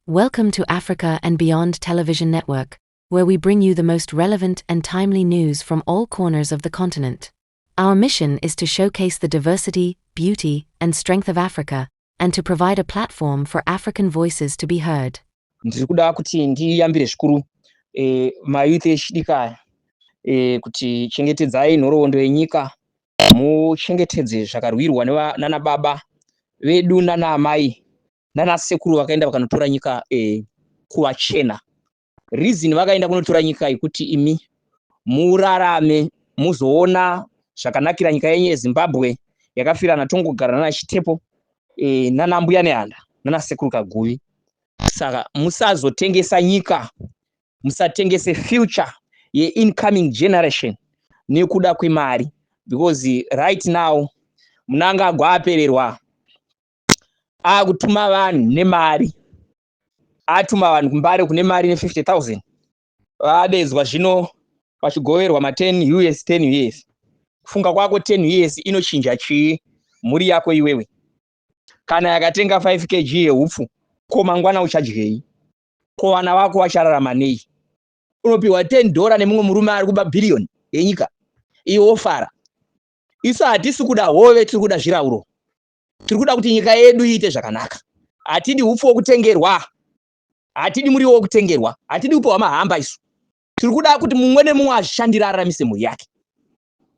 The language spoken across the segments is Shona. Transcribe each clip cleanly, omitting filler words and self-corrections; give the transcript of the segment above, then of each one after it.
Welcome to Africa and Beyond Television Network, where we bring you the most relevant and timely news from all corners of the continent. Our mission is to showcase the diversity, beauty, and strength of Africa, and to provide a platform for African voices to be heard. Ndiri kuda kuti ndiyambire zvikuru mayouth echidiki aya kuti chengetedzai nhoroondo yenyika, muchengetedze zvakarwirwa nana baba vedu, nana amai, nana sekuru vakaenda vakanotora nyika kuvachena. Reason vakaenda kunotora nyika yekuti imi murarame, muzoona zvakanakira nyika yenyu yeZimbabwe yakafirana tongogara nana Chitepo, nana Mbuya Nehanda, nana Sekuru Kaguvi. Saka musazotengesa nyika, musatengese future yeincoming generation nekuda kwemari, because right now Mnangagwa apererwa, akutuma vanhu nemari. Atuma vanhu kuMbare kune mari ne50 000, vadedzwa zvino vachigoverwa ma10 US, 10 US. Kufunga kwako, 10 US inochinja chii mhuri yako iwewe? Kana yakatenga 5 kg yeupfu, ko mangwana uchadyei? Ko vana vako vachararama nei? Unopiwa $10 nemumwe murume ari kuba bhiriyoni yenyika, iwe wofara. Isu hatisi kuda hove, tiri kuda zvirauro. Tiri kuda kuti nyika yedu iite zvakanaka. Hatidi upfu wokutengerwa, hatidi muriwo wokutengerwa, hatidi kupiwa mahamba. Isu tiri kuda kuti mumwe nemumwe azvishandire, araramise mhuri yake,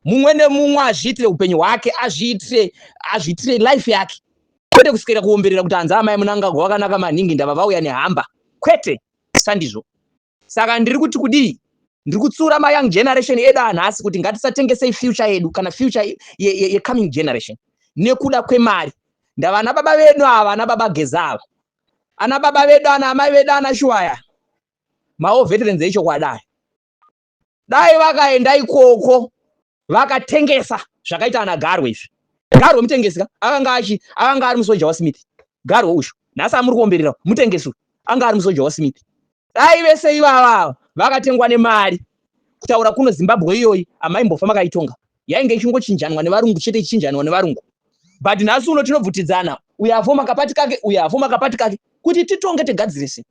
mumwe nemumwe azviitire upenyu hwake, azviitire life yake, kwete kuswera kuomberera kuti hanzi amai Mnangagwa wakanaka maningi, ndava vauya nehamba. Kwete, sandizvo. Saka ndiri kuti kudii? Ndiri kutsiura mayoung generation edu anhasi kuti ngatisatengesei future yedu kana future yecoming generation nekuda kwemari. Ndavana baba vedu ava, ana baba Geza ava, ana baba vedu, ana amai vedu, ana Shuwaya, mawar veterans echokwadi aya. Dai vakaenda ikoko vakatengesa zvakaita ana Garwe izvi. Garwe mutengesi ka, akanga ari musoja waSmith. Garwe ushu nhasi amuri kuomberera mutengesi uyu, anga ari musoja waSmith. Dai vese ivava vakatengwa nemari, kutaura kuno Zimbabwe iyoyi amaimbofa makaitonga, yainge ichingochinjanwa nevarungu chete, ichichinjanwa nevarungu. But nhasi uno tinobvutidzana, uyo afoma kapati kake, uyo afoma kapati kake, kuti titonge tigadzirise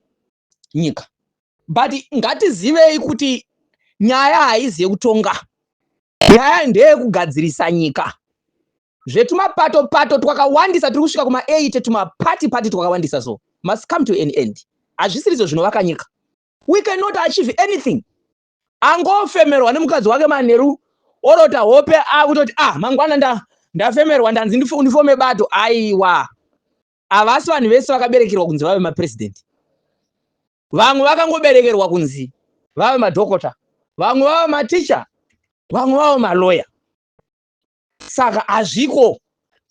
nyika. But ngatizivei kuti nyaya haizi yekutonga, nyaya ndeyekugadzirisa nyika. Zvetumapato pato twakawandisa, tiri kusvika kuma8, tumapati pati twakawandisa, so must come to an end. Hazvisirizvo zvinovaka nyika. We cannot achieve anything. Angofemerwa nemukadzi wake manheru, orota hope, akutoti, "Ah, mangwana ndafemerwa, ndanzi ndifome bato." Aiwa, havasi vanhu vese vakaberekerwa kunzi vave mapurezidendi. Vamwe vakangoberekerwa kunzi vave madhokota, vamwe vave maticha, vamwe vave maloya. Saka hazviko.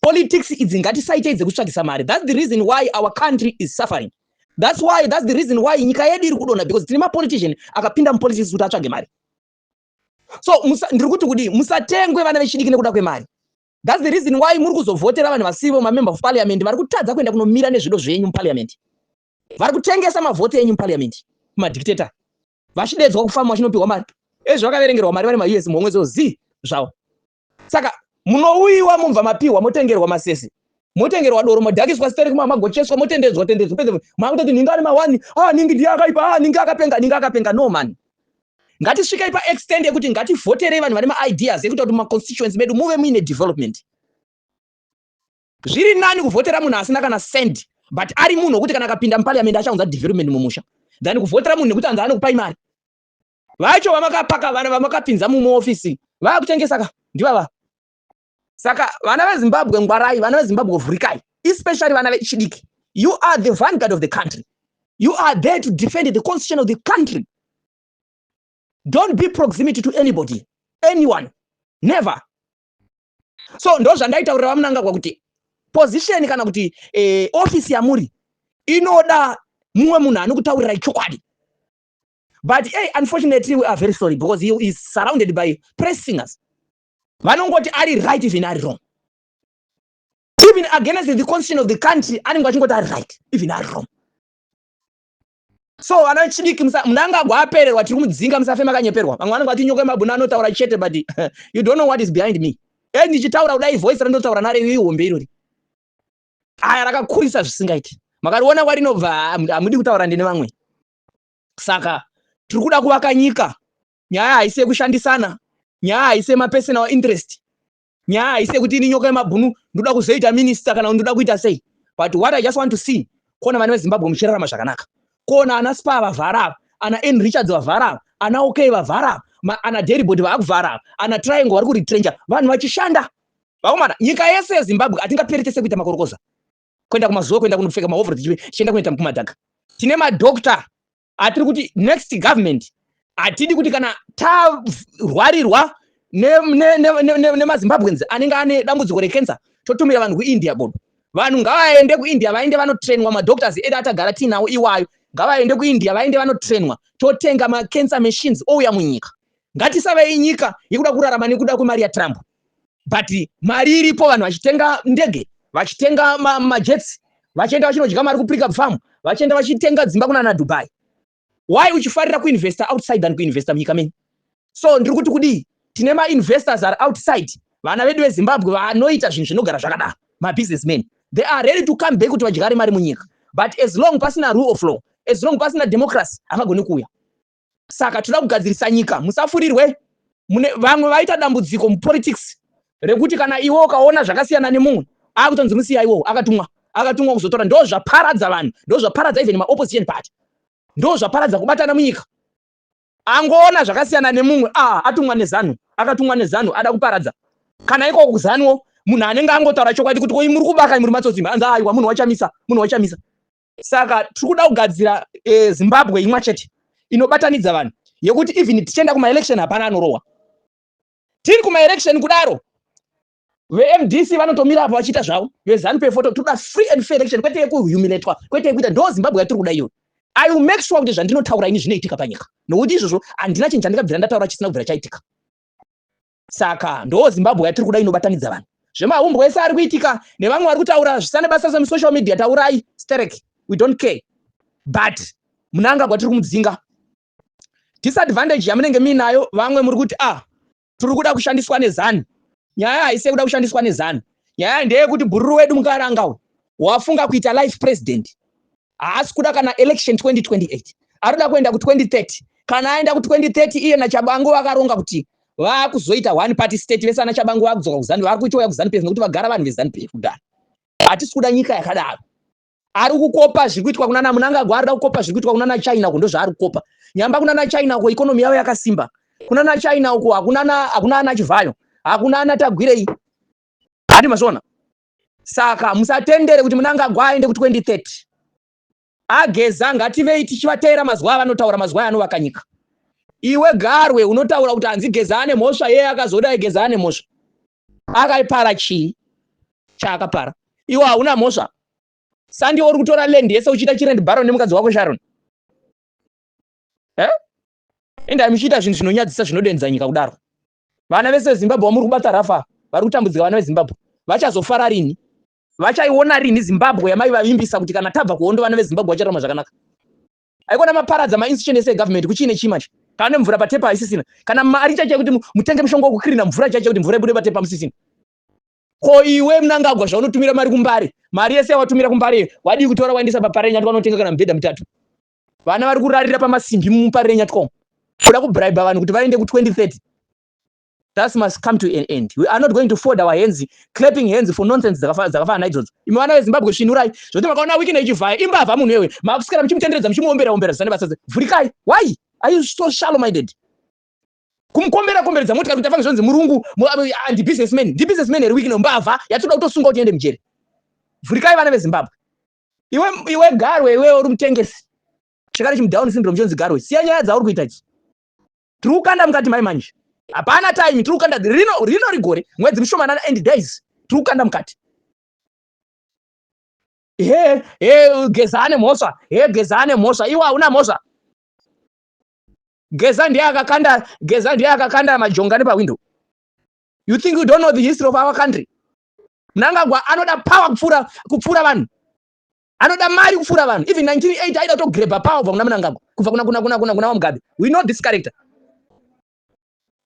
Politics idzi ngatisaitei dzekutsvagisa mari. That's the reason why our country is suffering. That's the reason why nyika yedu iri kudonha, because tine mapolitician akapinda mupolitics kuti atsvage mari. So ndiri kuti kudii? Musatengwe, vana vechidiki, nekuda kwemari. That's the reason why muri kuzovhotera vanhu vasivo mamember of parliament, vari kutadza kuenda kunomira nezvido zvenyu muparliament, vari kutengesa mavhoti enyu muparliament kumadictator, vachidedzwa kufama, vachinopiwa mari. Ezvo vakaverengerwa mari vari maUS muhomwe dzo zvavo. Saka munouyiwa, mubva mapiwa, motengerwa masese, motengerwa doro, modhakiswa stereki, magocheswa, motendedzwa tendedzwa, pedze makutoti ningi ane mawani, ah, ningi ndiye akaipa, ah, ningi akapenga, ningi akapenga. No man, ngatisvikei paextent yekuti ngativhoterei vanhu vane maideas ekuita kuti mumaconstituency medu muve muine development. Zviri nani kuvhotera munhu asina kana cent, but ari munhu wekuti kana akapinda muparliament achaunza development mumusha, than kuvhotera munhu nekuti anzi anokupai mari. Vacho vamakapaka, vana vamakapinza mumaofisi vaakutengesa ka, ndivava. Saka vana veZimbabwe, ngwarai. Vana veZimbabwe, vhurikai, especially vana vechidiki. You are the vanguard of the country. You are there to defend the constitution of the country. Don't be proximity to anybody, anyone, never. So ndo zvandaitaurira vaMnangagwa kuti position kana kuti office yamuri inoda mumwe munhu anokutaurirai chokwadi. But hey, unfortunately we are very sorry, because he is surrounded by praise singers vanongoti ari right even ari wrong, even against the constitution of the country anenge achingoti ari right even ari wrong. So vana vechidiki, Mnangagwa apererwa, tiri kumudzinga. Musafe makanyeperwa. Vamwe vanenge vati Nyoka yemabhunu anotaura chete, but you don't know what is behind me. E, ndichitaura kudai, voice randotaura naro ihombe irori, aya rakakurisa zvisingaiti. Makariona kwarinobva, hamudi kutaura ndine vamwe. Saka tiri kuda kuvaka nyika. Nyaya haisi yekushandisana, nyaya haisi yemapersonal interest, nyaya haisi yekuti ini Nyoka yemabhunu ndoda kuzoita minista kana ndoda kuita sei. But what I just want to see, kuona vana veZimbabwe muchirarama zvakanaka, kuona ana Spar vavhara ava, ana N Richards vavhara ava, ana OK vavhara ava, ana Dairibord vaakuvhara ava, ana Triangle vari kuretrencha vanhu vachishanda. Vakomana, nyika yese yeZimbabwe hatingaperi tese kuita makorokoza, kuenda kumazuva, kuenda kunopfeka mahovhoro, tichienda kunoita kumadhaka. Tine madhokta atiri kuti next government hatidi kuti kana tarwarirwa nemaZimbabweans anenge ane dambudziko rekensa, totumira vanhu kuIndia. Bodo, vanhu ngavaende kuIndia, vaende vanotrenwa. Madoctors edu atagara tiinawo iwayo ngavaende kuIndia, vaende vanotrenwa. Totenga macancer machines ouya munyika. Ngatisavei nyika yekuda kurarama nekuda kwemari yaTrump, but mari iripo, vanhu vachitenga ndege, vachitenga majets, vachienda vachinodya mari kuPricabe Farm, vachienda vachitenga dzimba kunana Dubai. Why uchifarira kuinvesta outside than kuinvesta munyika menyu? So ndiri kuti kudii? Tine mainvestors ari outside, vana vedu veZimbabwe vanoita zvinhu zvinogara zvakadaro, mabusinessmen. They are ready to come back kuti vadyare mari munyika, but as long pasina rule of law, as long pasina democracy, havagoni kuuya. Saka toda kugadzirisa nyika. Musafurirwe. Vamwe vaita dambudziko mupolitics rekuti kana iwe ukaona zvakasiyana nemumwe, akutonzi musiya iwowo, akatumwa, akatumwa kuzotora. Ndo zvaparadza vanhu, ndo zvaparadza even maopposition party, ndo zvaparadza kubatana munyika. Angoona zvakasiyana nemumwe, ah, atumwa neZANU, akatumwa neZANU, ada kuparadza. Kana ikoko kuZANUwo, munhu anenge angotaura chokwadi kuti koi muri kubaka, muri matsotsi, anzi aiwa, munhu wachamisa, munhu wachamisa. Saka tiri kuda kugadzira Zimbabwe imwe chete inobatanidza vanhu, yekuti even tichienda kumaelection hapana anorohwa. Tiri kumaelection kudaro, veMDC vanotomira apo vachiita zvavo, veZANU PF. Toda free and fair election, kwete yekuhumilatwa, kwete yekuita. Ndo Zimbabwe yatiri kuda iyoyo. I will make sure kuti zvandinotaura ini zvinoitika panyika, nokuti izvozvo handina chinhu chandingabvira ndataura chisina kubvira chaitika. Saka ndo Zimbabwe yatiri kuda, inobatanidza vanhu. Zvemahumbwe ese ari kuitika nevamwe vari kutaura zvisane basa semusocial media, taurai sterek, we don't care, but Mnangagwa tiri kumudzinga. Disadvantage yamunenge muinayo, vamwe muri kuti, ah, tiri kuda kushandiswa neZANU. Nyaya haisi yekuda kushandiswa neZANU. Nyaya ndeyekuti bhururu wedu mukaranga wafunga kuita life president. Haasi kuda kana election 2028, ari kuda kuenda ku2030. Kana aenda ku2030, iye naTshabangu vakaronga kuti vaakuzoita one party state. Vese ana Tshabangu vaakudzoka kuZANU, vari kuitouya kuZANU PF nekuti vagara vanhu veZANU PF kudhara. Hatisi kuda nyika yakadaro. Ari kukopa zviri kuitwa kunana Mnangagwa, arida kukopa zviri kuitwa kunana China uko. Ndo zvaari kukopa nyamba. Kunana China uko economy yavo yakasimba. Kunana China uko hakuna ana Chivayo, hakuna ana Tagwirei, hati mazviona. Saka musatendere kuti Mnangagwa aende ku2030. Ageza, ngativei tichivateera mazuva avanotaura, mazuva anovaka nyika. Iwe Garwe unotaura kuti hanzi Geza ane mhosva, yeye akazodai. Geza ane mhosva, akaipara chii chaakapara? Iwe hauna mhosva. Sandi uri kutora land yese uchiita chiland baron nemukadzi wako Sharon. Eh? Endai muchiita zvinhu zvinonyadzisa, zvinodendza nyika kudaro. Vana vese veZimbabwe vamuri kubata rafa vari kutambudzika. Vana veZimbabwe vachazofara rini? Vachaiona rini Zimbabwe yamai vavimbisa kuti kana tabva kuhondo vana veZimbabwe vachararama zvakanaka? Aikona maparadza mainstitution ese egovernment. Kuchiine chii manje? Kana nemvura patepa haisisina, kana mari chaicho yekuti mutenge mushonga wekukirina mvura chaicho, kuti mvura ibude patepa, musisina. Ko iwe Mnangagwa, zvaunotumira mari kuMbare, mari yese yawatumira kuMbare wadii kutora waendesa paParirenyatwa, unotenga kana mibhedha mitatu? Vana vari kurarira pamasimbi muParirenyatwa. Kuda kubraiba vanhu kuti vaende ku2030, that must come to an end. We are not going to fold our hands, clapping hands for nonsense dzakafanana naidzodzo. Imi vana veZimbabwe, svinurai. Zvoti makaona Wicknell Chivayo imbavha, munhu iwewe makuswera muchimutenderedza, muchimuombera ombera zvisane basa. Vhurikai. Why are you so shallow minded kumukombera komberedza motikari kuti afange zvonzi murungu ndibusinessman? Ndibusinessman here Wicknell? Mbavha yatoda kutosunga kuti iende mujeri. Vhurikai, vana veZimbabwe. Iwe, iwe Garwe, iwe uri mutengesi chakare, chimudown syndrome chonzi Garwe. Siya nyaya dzauri kuita idzi. Tiri kukanda mukati mai manje, hapana time. Tiri kukanda rino rino rigore, mwedzi mishomanana and days, tiri kukanda mukati. He he, Geza ane mhosva, he, Geza ane mhosva. Iwe hauna mhosva. Geza ndiye akakanda, Geza ndiye akakanda majonga nepawindow. You think you don't know the history of our country? Mnangagwa anoda power kupfuura vanhu, anoda mari kupfuura vanhu. Even 1980 aida kutogreba power kubva kuna Mnangagwa, kubva kuna vaMugabe. We know this character.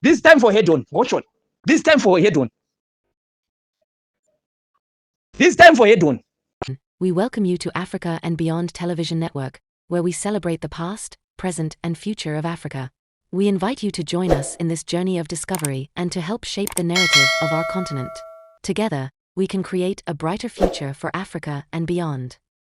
This time for head on. Watch on. This time for head on. This time for head on. We welcome you to Africa and Beyond Television Network, where we celebrate the past, present, and future of Africa. We invite you to join us in this journey of discovery and to help shape the narrative of our continent. Together, we can create a brighter future for Africa and beyond.